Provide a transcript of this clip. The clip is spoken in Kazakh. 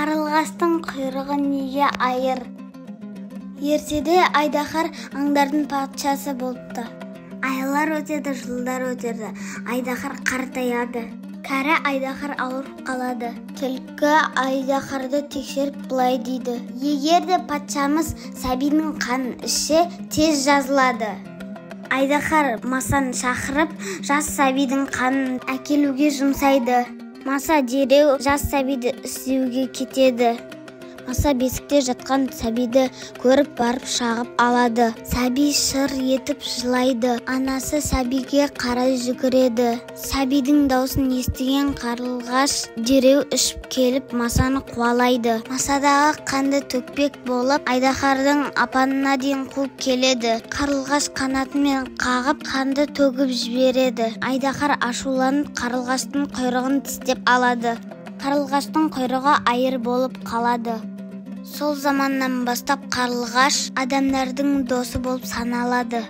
Қарлығаштың құйрығы неге айыр? Ертеде айдаһар аңдардың патшасы болыпты. Айлар өтеді, жылдар өтеді, айдаһар қартаяды. Кәрі айдаһар ауырып қалады. Түлкі айдаһарды тексеріп былай дейді: егер де патшамыз сәбидің қанын ішсе, тез жазылады. Айдаһар масаны шақырып, жас сәбидің қанын әкелуге жұмсайды. Маса дереу жас сәбиді іздеуге кетеді. Маса бесікте жатқан сәбиді көріп, барып шағып алады. Сәби шыр етіп жылайды. Анасы сәбиге қарай жүгіреді. Сәбидің даусын естіген қарлығаш дереу ұшып келіп, масаны қуалайды. Масадағы қанды төкпек болып, айдаһардың апанына дейін қуып келеді. Қарлығаш қанатымен қағып, қанды төгіп жібереді. Айдаһар ашуланып, қарлығаштың құйрығын тістеп алады. Қарлығаштың құйрығы айыр болып қалады. Сол заманнан бастап қарлығаш адамдардың досы болып саналады.